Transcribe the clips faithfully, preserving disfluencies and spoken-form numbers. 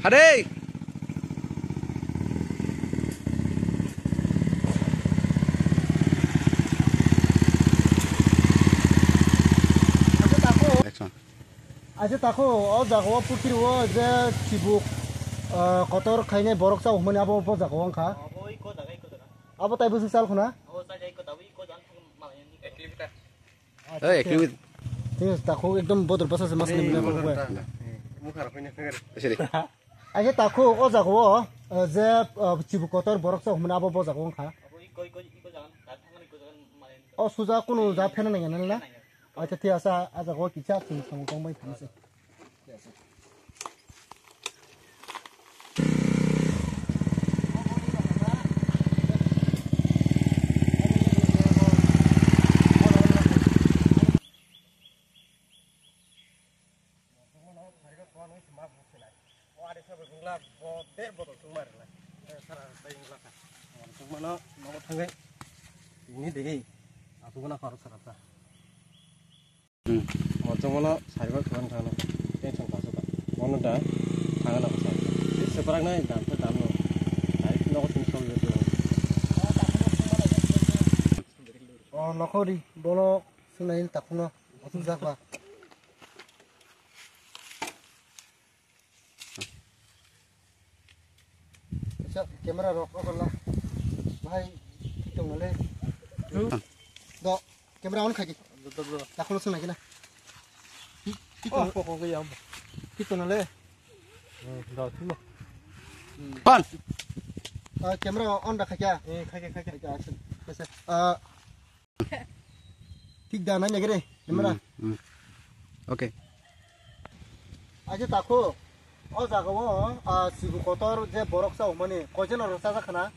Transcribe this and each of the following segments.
Hade! Action. Aise tako, o jaga o putri o je chibuk, ah, kotor khainai borok chao hwnmani abo bo jaga o wngkha. Abo tai bwswk chal khuna? Oi, ek kilometer. Thik ase, takhuk ekdom bodol bwsa se mas ni. Siri. Aise takhuk o jaga o, eh, je, eh, chibuk kotor borok chao hwnmani abo bo jaga o wngkha. O suja kunu ja phena nang ya na? Acha thik asa, ah jaga o kisa chwng samung tong bai thang se. Hmm. Mochongmano saribar khuan thangno tension kasu ka. Mono da thangna ko sai. Separak nai dam to dam no. Ai nogo sini song yo. O nokhori bono sunai takuno otu jakba. Acha, camera rok ogola. Bhai, thik tong le. Do, camera on khai di. Takholo sung nai kena. Thik, thik tong. Oh, kok kok ya. Thik tong le. Hmm, do, thik mo. On. Ah, camera on da khai kya? Eh, khai kya, khai kya. Khai kya, action. Acha. Ah, Thik da, nai nai gere, camera. Hmm, hmm. Okay. Aje tako, o jaga o, ah, sibu kotor je borok chao mani, koijon rok chajak khna?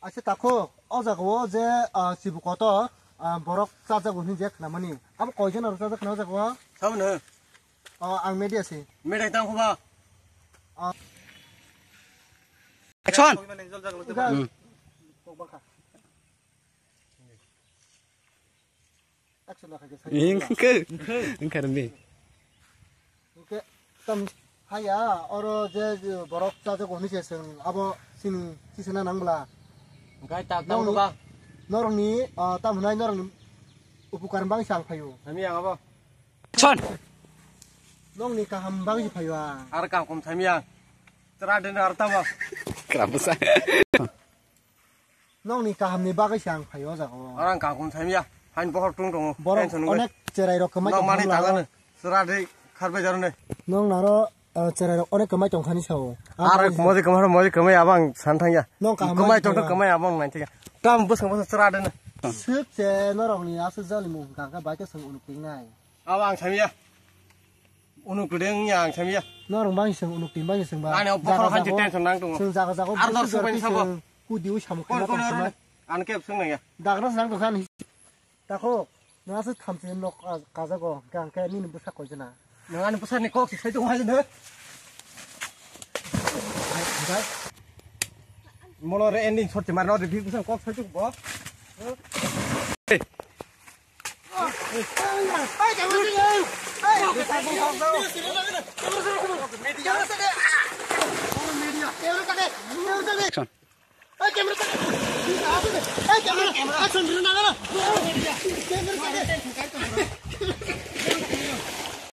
Aje tako, o jaga o je, ah, sibu kotor, ah, borok chajago hinwi je khna mani. Abo koijon rok chajak khna o jaga o? Sabo no? O, ang media se. Media tang khuba? Ah. Action. Ga- Hmm. Action na kha ke sai. Ingke. Ingke rmi. Ingke tam haya oro je, je borok chajago hinwi se seng abo sini sisena nang bla. Gai tak tang khuba. Norokni, ah, tam hwnai norokni upukar bang sang phaio. Ami ang abo. Action. Nongni kaham bangsi phaio ang. Ar kaham kom thamiya. Chwra den ar tamo. Kram bwsa. Nongni kahamni bagwi se ang phaio o jaga o. Ar ang kaham kom thamiya. Hain bohor tung tongo. Borok tension wngwi. Onek cherai rok kwmai tong mani khamla. Tangano. Chwra de kharbai jarone. Nong naro, eh, cherai rok onek kwmai tong khani sao. Ar moje kwmai, moje kwmai abang san thangya. Nong kaham kwmai tong kwmai abang nang thangya. Tam bwsang bwsang chwra den. Swk se norokni aswk jali mung kangkha bai khe swng unuk tingnai. Abo ang samiya. Unuk rwdeng ya ang samiya. Norok bangsi swng unuk tin bangsi swng ba. Ani o bokhorok hanchi tension nang tongo. Swng jaga jaga. Ar dor swng sabo. Kudi ui samung kona tong sima. An kep swng nang ya. Dagra swng tong khan. Tako. Nasa thamchi nok kajago. Gang khe nini bwsa koi jana. Nang ani bwsa ni kok si sai tong hai jana. Mono re ending shot mar no re big bwsa kok sai tong bo. Action.